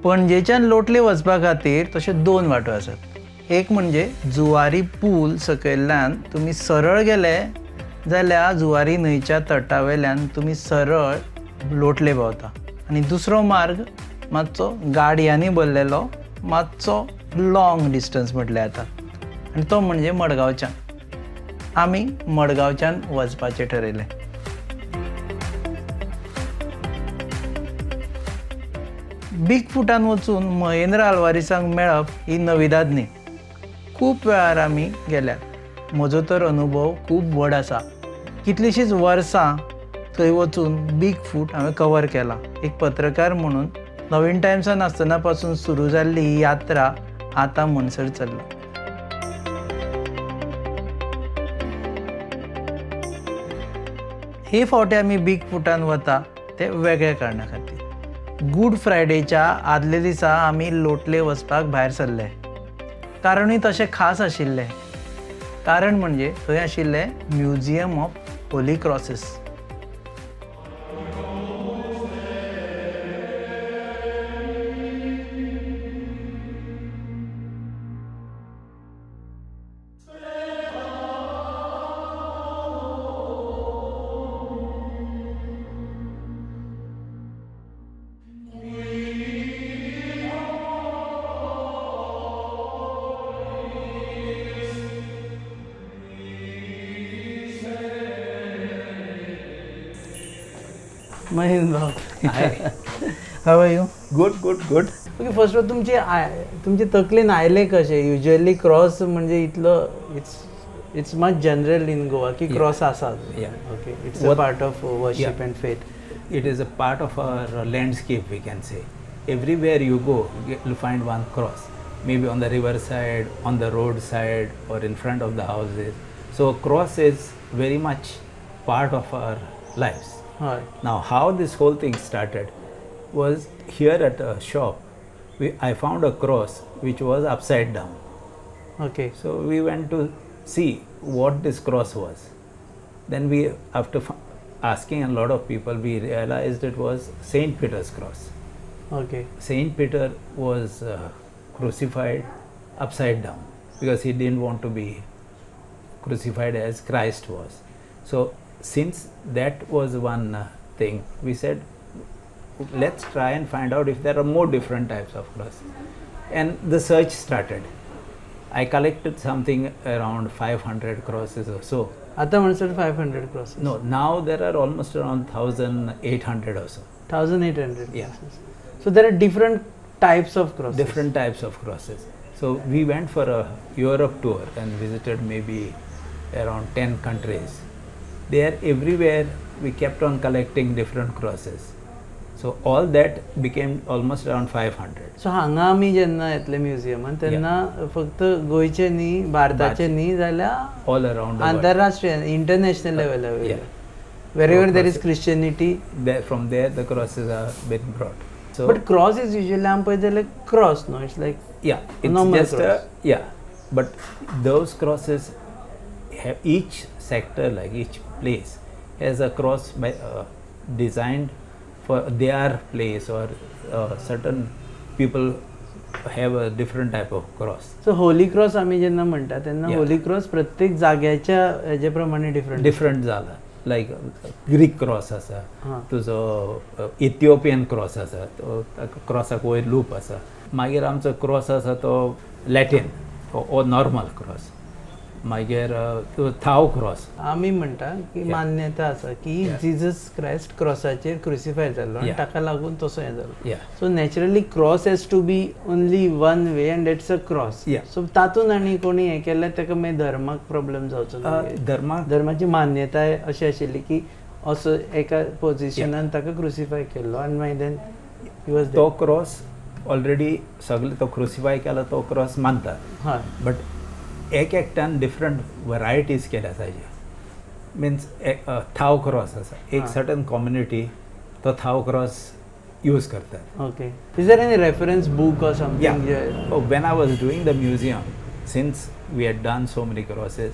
पणजेच्यान लोटले वचपा खातीर तश्यो दोन वाटो आसात. एक म्हणजे जुवारी पूल सकयल्ल्यान तुमी सरळ गेले जाल्यार जुवारी न्हंयच्या तटावेल्यान तुमी सरळ लोटले पावता आनी दुसरो मार्ग मातसो गाडयांनी भरलेलो, मातसो लाँग डिस्टन्स म्हटल्यार जाता, आनी तो म्हणजे मडगांवच्यान. आमी मडगांवच्यान वचपाचें ठरयलें. बीग फुटान वचून महेंद्र आल्वारीसांक मेळप ही नविदाद न्ही. खूब वेळार आमी गेल्यात. म्हजो तर अनुभव खूब व्हड आसा. कितलींशींच वर्सां थंय वचून बीग फूट हांवें कवर केला. एक पत्रकार म्हणून नवीन टायम्सान आसतना पासून सुरू जाल्ली ही यात्रा आतां म्हणसर चल्ला. हे फावटी आमी बीग फुटान वता ते वेगळ्या कारणा खातीर. गूड फ्रायडेच्या आदले दिसा आमी लोटले वचपाक भायर सरले. कारणूय तशें खास आशिल्लें. कारण म्हणजे थंय आशिल्लें म्युजियम ऑफ होली क्रॉसीस. महेंद्र भाऊ, how are you? Good, good, good. Okay, first of तुमची तुमची तकलेन आयलें कशें? युजली क्रॉस म्हणजे इतलो it's much general in Goa की क्रॉस आसा. Okay, it's a part of worship and faith. It is a part of our landscape, we can say. Everywhere you go, you'll find one cross. Maybe on the river side, on the road side, or in front of the houses. So cross is very much part of our lives. हय. Now, how this whole thing started was here at a shop, I found a cross which was upside down. Okay. So we went to see what this cross was. Then we, after asking a lot of people, we realized it was Saint Peter's cross. Okay. Saint Peter was crucified upside down because he didn't want to be crucified as Christ was. So since that was one thing, we said, let's try and find out if there are more different types of crosses. And the search started. I collected something around 500 crosses or so. आतां म्हणसर 500 crosses? No, now there are almost around 1,800 or so. 1,800 Yeah. crosses. So there are different types of crosses. Different types of crosses. So we went for a Europe tour and visited maybe around 10 countries. There everywhere we kept on collecting different crosses. So all that became almost around 500. So हांगा आमी जेन्ना येतले म्युजियमान तेन्ना फक्त गोंयचे न्ही, भारताचे न्ही, जाल्यार all around the world. आंतरराष्ट्रीय इंटरनॅशनल लेवला Yeah. Wherever there is Christianity, There, from there the crosses are been brought. So but cross is usually आमी पळयत जाल्यार cross न्हू, it's like yeah, it's normal just cross. A, yeah, but those crosses have each sector, like each place has a cross by, designed for their place, or certain people have a different type of cross. So holy cross आमी जेन्ना म्हणटा तेन्ना Yeah. Holy cross प्रत्येक जाग्याच्या हेजे प्रमाणे different different जाला. लायक Greek cross आसा, हां. तुजो इथिओपियन क्रॉस आसा, तो क्रॉसाक वयर लूप आसा. मागीर आमचो क्रॉस आसा तो लॅटीन ओ नॉर्मल क्रॉस. मागीर थाव क्रॉस. आमी म्हणटा की Yeah. मान्यता आसा की Yeah. Jesus Christ क्रॉसाचेर क्रुसिफाय जाल्लो आनी Yeah. ताका लागून तसो हें जालो. Yeah. So naturally cross has to be only one way and it's a cross. Yeah. So तातूंत आनी कोणी हें केल्यार ताका मागीर धर्माक प्रॉब्लेम जावचो ना. धर्माक धर्माची मान्यताय अशी आशिल्ली की असो एका पोजिशनान ताका क्रुसिफाय केल्लो आनी मागीर then he was तो क्रॉस ऑलरेडी सगळे तो क्रुसिफाय केला तो क्रॉस मानतात. हय. बट एक एकट्यान डिफरंट वरायटीज केल्या ताजे. मिन्स थाव क्रॉस आसा, एक हां. सर्टन कम्युनिटी तो थाव क्रॉस यूज करतात. Okay, is there any reference book or something? Yeah. Oh, when I was doing the museum, since we had done so many crosses,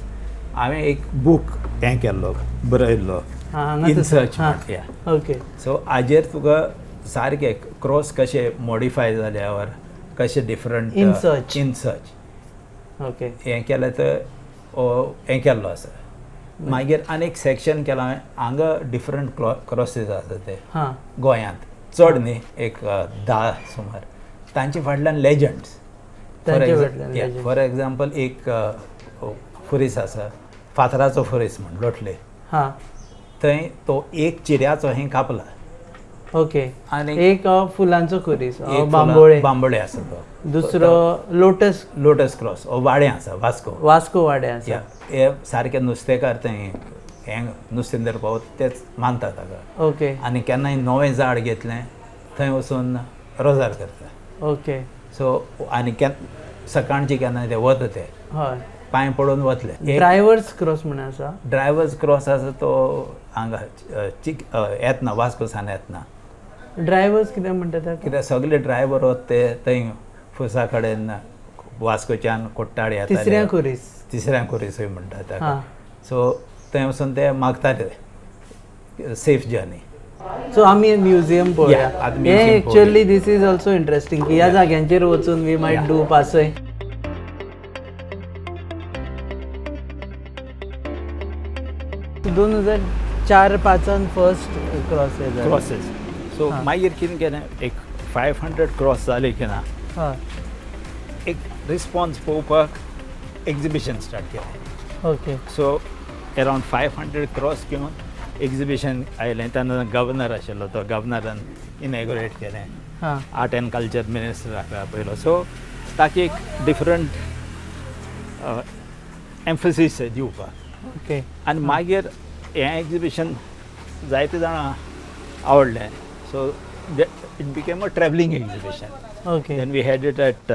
हांवें एक बूक हें केल्लो, बरयल्लो हांगा इन सर्च. हां. या. ओके. सो हाजेर तुका सारकें क्रॉस कशे मॉडिफाय जाले or कशे different In search. In search okay हें केलें तर हें केल्लो आसा. मागीर आनी एक सेक्शन केलां हांवें, हांगा डिफरंट क्रॉसीस आसा ते हां गोंयांत चड न्ही, एक 10 सुमार. तांचे फाटल्यान लेजंड्स. तांचे फाटल्यान legends. For example एक खुरीस आसा, फातराचो खुरीस म्हण लोटले, हां थंय तो एक चिऱ्याचो हें कापला. ओके. आनी एक फुलांचो खुरीस, एक बांबोळे, बांबोळे आसा तो, दुसरो लोटस, लोटस क्रॉस हो वाडें आसा वास्को, वास्को वाडे आसा. हे सारके नुस्तेकार थंय हें नुस्तें धरपाक तेच मानता ताका. ओके. आनी केन्नाय नवें झाड घेतलें थंय वचून रोजार करता. ओके. सो आनी सकाळचे केन्नाय ते वता ते हय पांय पडून वतले. ड्रायवर्स क्रॉस म्हण आसा, ड्रायवर्स क्रॉस आसा तो हांगा येतना वास्को सान येतना. ड्रायवर्स कितें म्हणटा ताका? कित्याक सगळे ड्रायवर वता ते थंय फुसा कडेन वास्कोच्यान कोट्टाळे येताले. तिसऱ्या खुरीस, तिसऱ्या खुरीसूय म्हणटा ताका. सो थंय वचून ते मागताले सेफ जर्नी. सो आमी म्युझियम पळोवया. हें actually this is also interesting की ह्या जाग्यांचेर वचून we might do पासय. 2004-05 first crosses. सो मागीर कितें केलें, एक 500 क्रॉस जाले की ना, एक रिस्पॉन्स पळोवपाक एग्जिबिशन स्टार्ट केलें. ओके. सो अरावंड 500 क्रॉस घेवन एग्जिबिशन आयलें. तेन्ना गव्हर्नर आशिल्लो, तो गव्हर्नरान इनॉग्रेट केलें. आर्ट एंड कल्चर मिनिस्टराक आपयलो. सो ताका एक डिफरंट एम्फसीस दिवपाक. ओके. आनी मागीर हें एग्जिबिशन जायते जाणां आवडलें. So it became a travelling exhibition. Okay. Then we had it at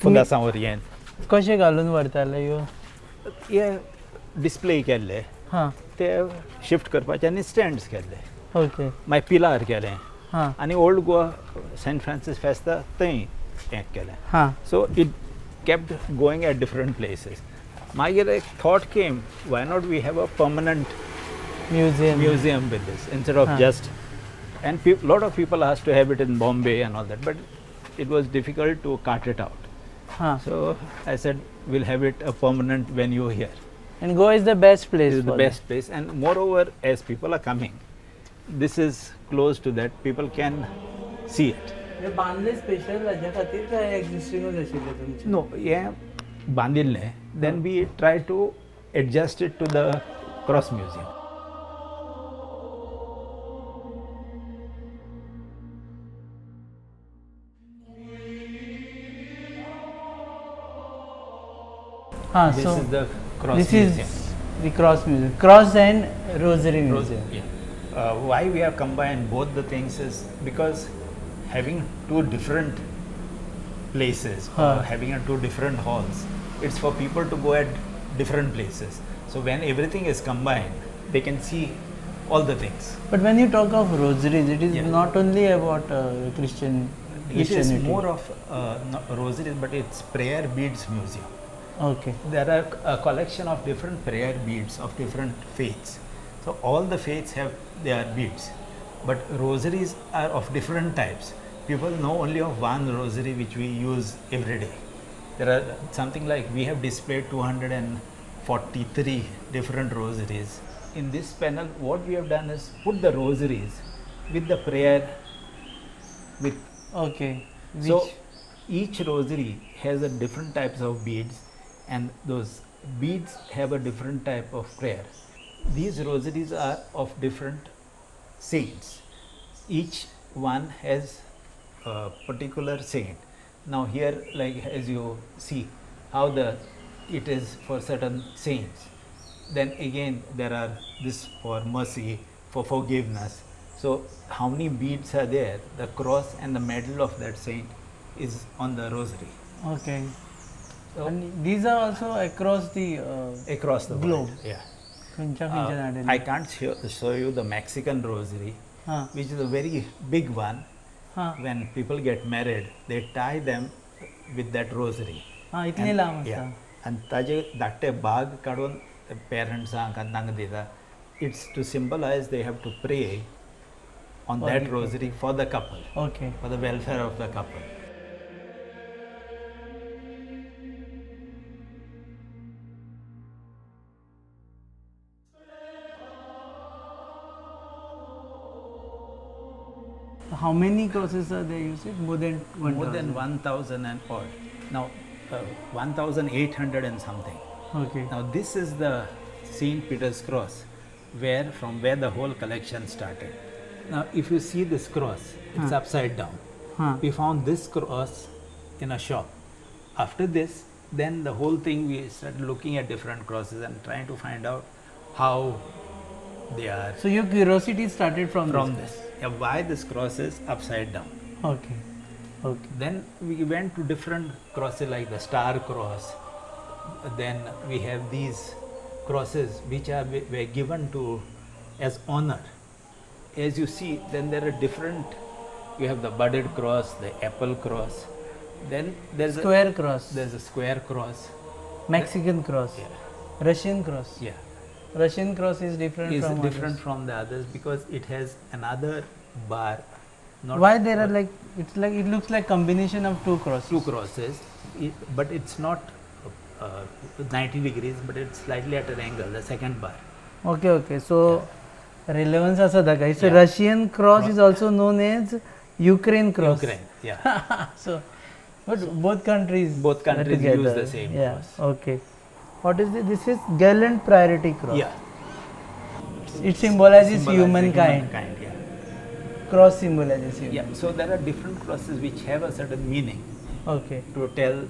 Fundasaun Orient. कशें घालून व्हरताले ह्यो? हे डिस्प्ले केल्ले ते शिफ्ट करपाचे आनी स्टँड्स केल्ले. ओके. मागीर पिलार केलें आनी ओल्ड गोवा सेंट फ्रांसीस फेस्ता थंय हें केलें. So it kept going at different places. मागीर एक thought came, why not we have a permanent museum with this instead of just, and lot of people asked to have it in Bombay and all that, but it was difficult to cart it out. So I said we'll have it a permanent venue here. And Goa is the best place. It is the best place, and moreover, as people are coming, this is close to that, people can see it. बांदले special हाज्या खातीर काय एक्झिस्टिंगूच आशिल्लें तुमचें? No, हें बांदिल्लें, then we try to adjust it to the cross museum. This so is the cross this museum. Is the cross museum. Cross and rosary museum. Yeah. Why we have combined both the things is because having two different places or having two different halls, it's for people to go at different places. So when everything is combined, they can see all the things. But when you talk of rosaries, it is not only about Christianity. It is more of not rosaries, but it's prayer beads museum. Okay. There are a collection of different prayer beads of different faiths. So all the faiths have their beads, but rosaries are of different types. People know only of one rosary which we use every day. There are something like we have displayed 243 different rosaries. In this panel, what we have done is put the rosaries with the prayer with. Okay. So each rosary has a different types of beads, and those beads have a different type of prayer. These rosaries are of different saints. Each one has a particular saint. Now here, like as you see how it is for certain saints. Then again there are this for mercy, for forgiveness. So how many beads are there? The cross and the medal of that saint is on the rosary. Okay. So and these are also across the globe. World. Yeah. I I can't show you the Mexican rosary, which is a very big one. When people get married, they tie them with that rosary. Yeah. And ताजे धाकटे बाग काडून पेरंट्सांक आनी तांकां दिता. It's to symbolize they have to pray on For that the rosary for the couple. Okay. For the welfare of the couple. How many crosses are there, you said? More than 1,000? More than 1,000 and odd. Now, 1,800 and something. Okay. Now, this is the St. Peter's cross, from where the whole collection started. Now, if you see this cross, it's upside down. Huh. We found this cross in a shop. After this, then the whole thing, we started looking at different crosses and trying to find out how they are. So your curiosity started from this? This. Yeah, why this cross is upside down. Okay. Okay. Then we went to different crosses like the star cross. Then we have these crosses which were given to as honor. As you see, then there are different, you have the budded cross, the apple cross. Then there's square cross. There's a square cross. Mexican cross. Yeah. Russian cross. Yeah. Russian cross is different Is from different others. From the others because it has another bar. Not Why there are like, it's like, it looks like combination of two crosses. Two crosses, but it's not 90 degrees, but it's slightly at an angle, the second bar. Okay, okay. So, yeah. Relevance asa ताका. So, yeah. Russian cross is also known as Ukraine cross. Ukraine, yeah. So, but both countries use the same cross. Okay. What is this? This is Gallant Priority Cross. Yeah. It symbolizes humankind. Humankind, yeah. Cross symbolizes humankind. Yeah. So there are different crosses which have a certain meaning. Okay. To tell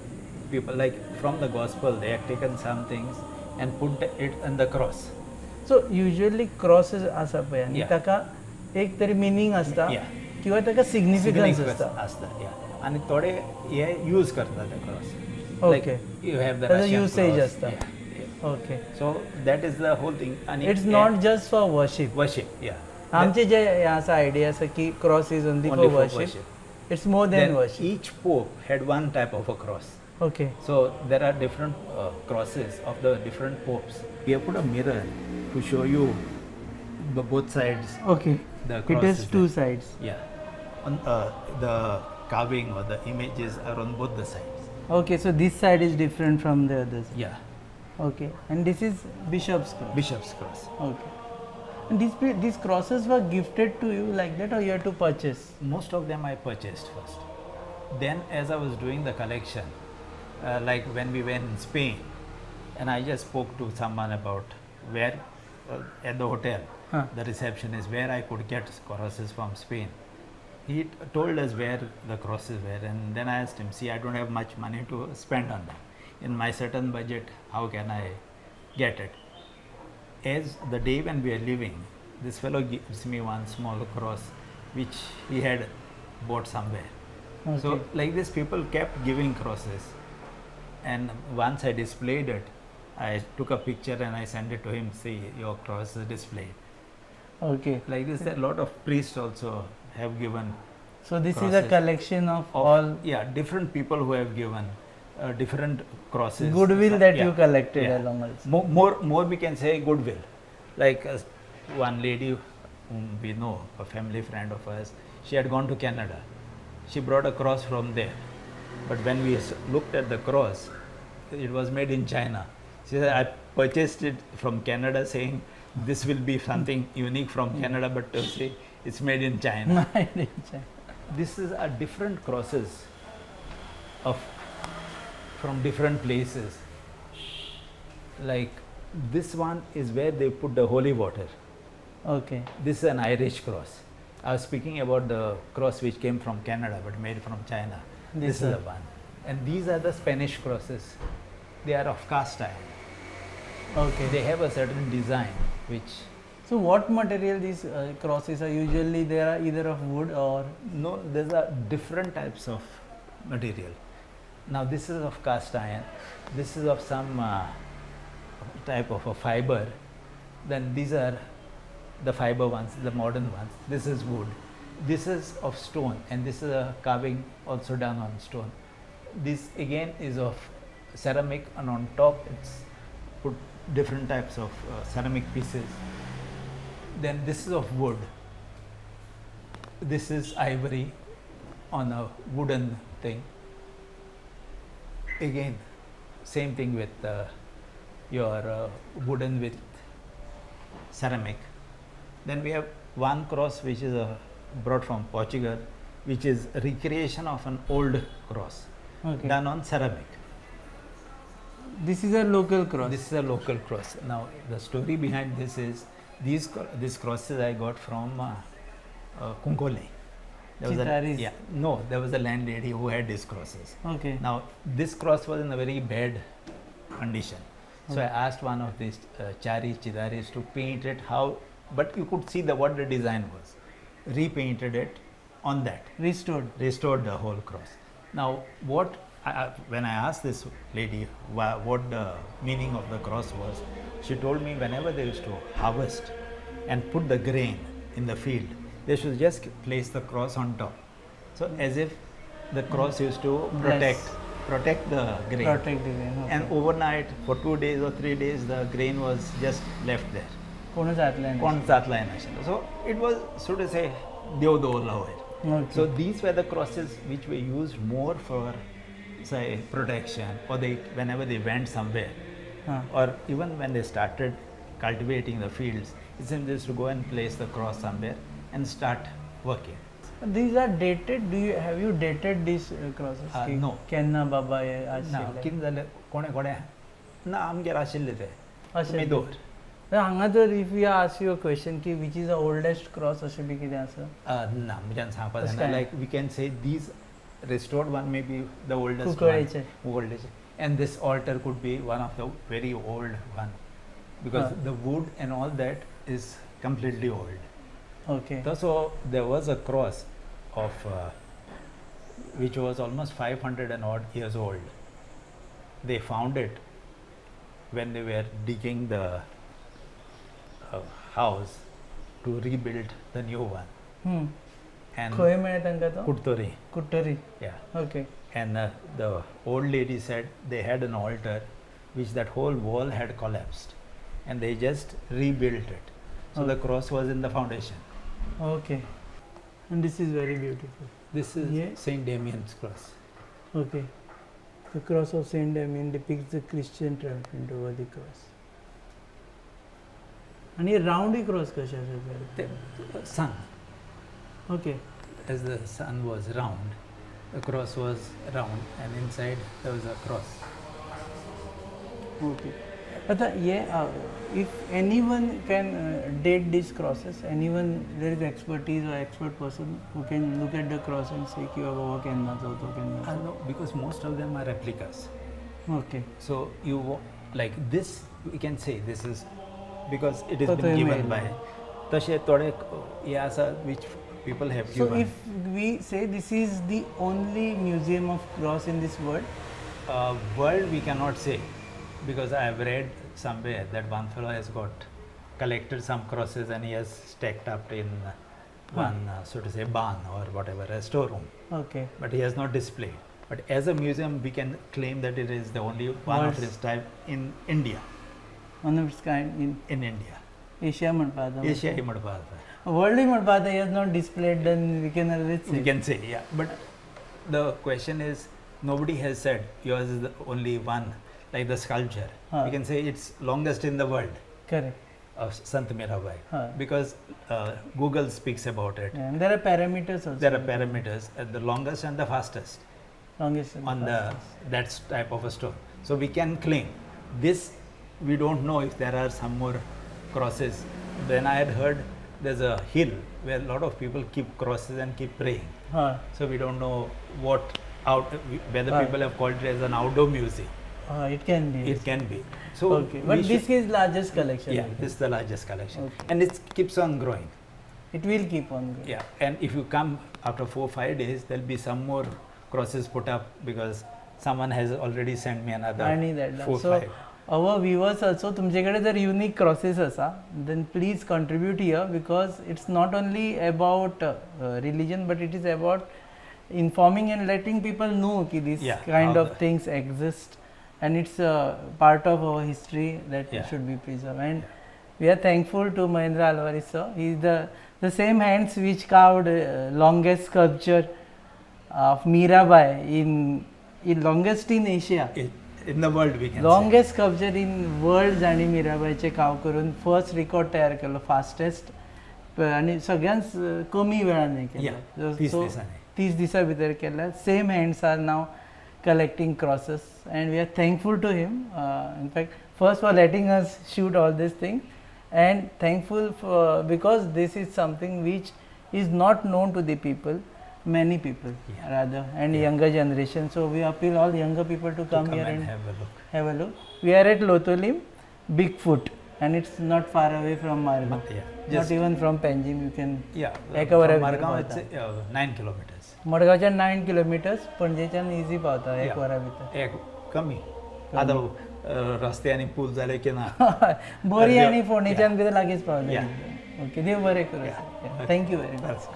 people, like from the gospel, they have taken some things and put it on the cross. So usually crosses asa पळय आनी ताका एक तरी meaning आसता किंवा ताका significance आसता. आसता, yeah. आनी थोडे हे यूज करता ते cross. Okay. Like you have the Russian usage cross. आसता. Yeah. Okay. So that is the whole thing. And it's not just for worship. Worship, yeah. आमचे जे हे आसा आयडिया आसा की cross is only for worship. It's more than worship. Each pope had one type of a cross. Okay. So there are different crosses of the different popes. We have put a mirror to show you the both sides. Okay. The cross it has two sides. Yeah. On the carving or the images are on both the sides. Okay, so this side is different from the others. Yeah. Okay, and this is Bishop's Cross. Bishop's Cross. Okay. And these crosses were gifted to you like that, or you had to purchase? Most of them I purchased first. Then as I was doing the collection, like when we were in Spain, and I just spoke to someone about where, at the hotel, the receptionist, where I could get crosses from Spain. He told us where the crosses were, and then I asked him, see, I don't have much money to spend on them. In my certain budget, how can I get it? As the day when we are leaving, this fellow gives me one small cross which he had bought somewhere. Okay. So like this, people kept giving crosses, and once I displayed it, I took a picture and I sent it to him, see, your cross is displayed. Okay. Like this, a lot of priests also have given. So this is a collection of all... Yeah, different people who have given different crosses. Goodwill that you collected along also. More we can say goodwill. Like one lady whom we know, a family friend of ours, she had gone to Canada. She brought a cross from there. But when we looked at the cross, it was made in China. She said, I purchased it from Canada saying this will be something unique from Canada, but to see, it's made in China. Made in China. This is a different crosses of from different places. Like this one is where they put the holy water. Okay. This is an Irish cross. I was speaking about the cross which came from Canada but made from China. This is the one. And these are the Spanish crosses. They are of cast iron. Okay. They have a certain design which... So what material these crosses are? Usually they are either of wood or... No, these are different types of material. Now this is of cast iron. This is of some type of a fiber. Then these are the fiber ones, the modern ones. This is wood. This is of stone, and this is a carving also done on stone. This again is of ceramic, and on top it's put different types of ceramic pieces. Then this is of wood. This is ivory on a wooden thing. Again, same thing with your wooden with ceramic. Then we have one cross which is brought from Portugal, which is recreation of an old cross done on ceramic. This is a local cross. This is a local cross. Now, the story behind this is these crosses I got from Cuncolim. There was a, Chitaris. Yeah, no, there was a landlady who had these crosses. Now, this cross was in a very bad condition. So I asked one of these Chari Chidaris to paint it how, but you could see the what the design was. Repainted it on that. Restored. Restored the whole cross. Now, when I asked this lady what the meaning of the cross was, she told me whenever they used to harvest and put the grain in the field, they should just place the cross on top. So as if the cross used to protect the grain. Protect the grain. Okay. And overnight, for 2 days or 3 days, the grain was just left there. कोणूच जातलें. कोण जातलें नाशिल्लें. So it was, so to say, देव दवरला वयर. So these were the crosses which were used more for, say, protection, or they whenever they went somewhere, or even when they started cultivating the fields, it's just to go and place the cross somewhere and start working. These are dated. Do you have you dated these crosses? No. केन्ना बाबा हे ना आशिल्ले? कितें जालें कोणे कोणे ना आमगेर आशिल्ले ते अशें तुमी दवर. हांगा जर if you ask you a question की which is the oldest cross अशें बी कितें आसा? ना म्हज्यान सांगपाक अशें जायना. काय? Like we can say these restored one may be the oldest one. कुंकळ्ळेचे. Oldest. And this altar could be one of the very old one, because the wood and all that is completely old. Okay. So there was a cross of which was almost 500 and odd years old. They found it when they were digging the house to rebuild the new one. And खंय मेळ्ळें तांकां तो? Curtorim. Curtorim. Yeah. Okay. And the old lady said they had an altar which that whole wall had collapsed, and they just rebuilt it. So the cross was in the foundation. Okay. And this is very beautiful. This is Yeah. Saint Damian's cross. Okay. The cross of Saint Damian depicts the Christian triumphant over the cross. आणि रावंडय cross कशें आसा The sun. Okay. As the sun was round, the cross was round, and inside there was a cross. Okay. आता हे if anyone can date these crosses, anyone there is expertise or expert person who can look at the cross and say की बाबा हो केन्नाचो तो केन्नाचो. No, because most of them are replicas. Okay. So you like this, we can say this is because it has तो been थंय given मेळिल्लो. by. तशें थोडे हे आसा which people have So given. if we say this is the only museum of cross in this world? World we cannot say, because I have read somewhere that one fellow has got collected some crosses and he has stacked up in one so to say barn or whatever, a storeroom. Okay. But he has not displayed. But as a museum, we can claim that it is the only one of its type in India. One of its kind in In India. Asia म्हणपा जाता. Asia ही म्हणपा जाता. World म्हणपा जाता, he has not displayed, then we can always say. We can say, yeah. But the question is, nobody has said yours is the only one, like the sculpture. We can say it's longest in the world. Correct. Of Sant Mirabai. Because Google speaks about it. Yeah, and there are parameters also. There are parameters, the longest and the fastest. Longest and on fastest. That type of a stone. So we can claim this. We don't know if there are some more crosses. Then I had heard there's a hill where a lot of people keep crosses and keep praying. So we don't know what out whether people have called it as an outdoor museum. It can be. It can be. So okay. But this is largest collection. Yeah, this is the largest collection. Okay. And it keeps on growing. It will keep on growing. Yeah, and if you come after 4-5 days, there'll be some more crosses put up because someone has already sent me another 4-5. So our viewers also, तुमचेकडे जर unique crosses आसा, then please contribute here, because it's not only about religion, but it is about informing and letting people know ki this kind of things exist, and it's a part of our history that should be preserved. And We are thankful to Mahendra Alvares sir. He is the same hands which carved longest sculpture of Mirabai in longest in Asia. In the world we can longest sculpture in world जाणी मीराबायचें काव करून first record तयार केलो, fastest आनी सगळ्यांत कमी वेळान हें केलें. Yeah, 30 दिसांनी. 30 दिसां भितर केलें. Same hands are now collecting crosses and we are thankful to him, in fact first for letting us shoot all this thing and thankful for because this is something which is not known to the people, many people rather, and younger generation. So we appeal all younger people to come here and and have a look. Have a look. We are at Loutolim, Bigfoot, and it's not far away from Margao. Yeah, Not just even from Panjim, you can. Yeah. एका वरा From भितर Margao पावता. It's 9 kilometers. मडगांवच्यान 9 kilometers, पणजेच्यान easy पावता एक Yeah. वरा भितर. एक कमी आतां रस्ते आनी पूल जाले की ना. बोरी आनी फोंडेच्यान भितर लागींच पावले. Yeah. Okay, देव बरें करूं. Thank you very much.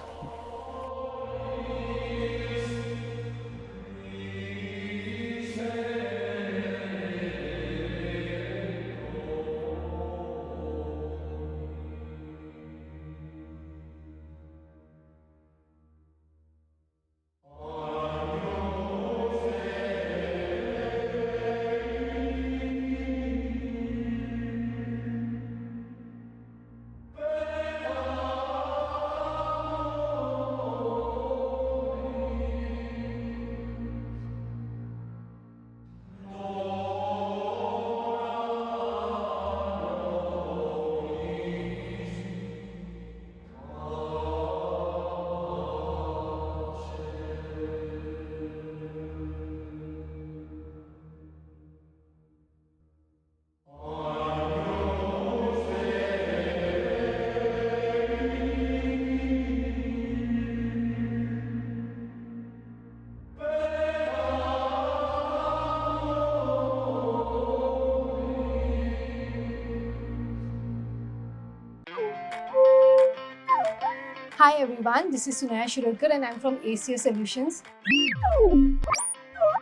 Hi everyone, this is Sunaya Shirodkar and I'm from ACS Solutions.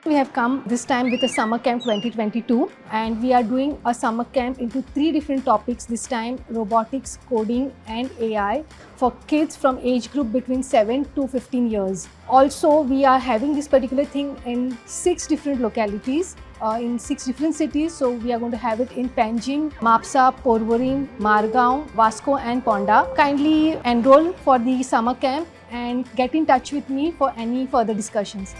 We have come this time with a summer camp 2022 and we are doing a summer camp into 3 different topics this time: robotics, coding and AI for kids from age group between 7 to 15 years. Also, we are having this particular thing in 6 different localities, in 6 different cities. So we are going to have it in Panjim, Mapsa, Porvorim, Margao, Vasco and Ponda. Kindly enroll for the summer camp and get in touch with me for any further discussions.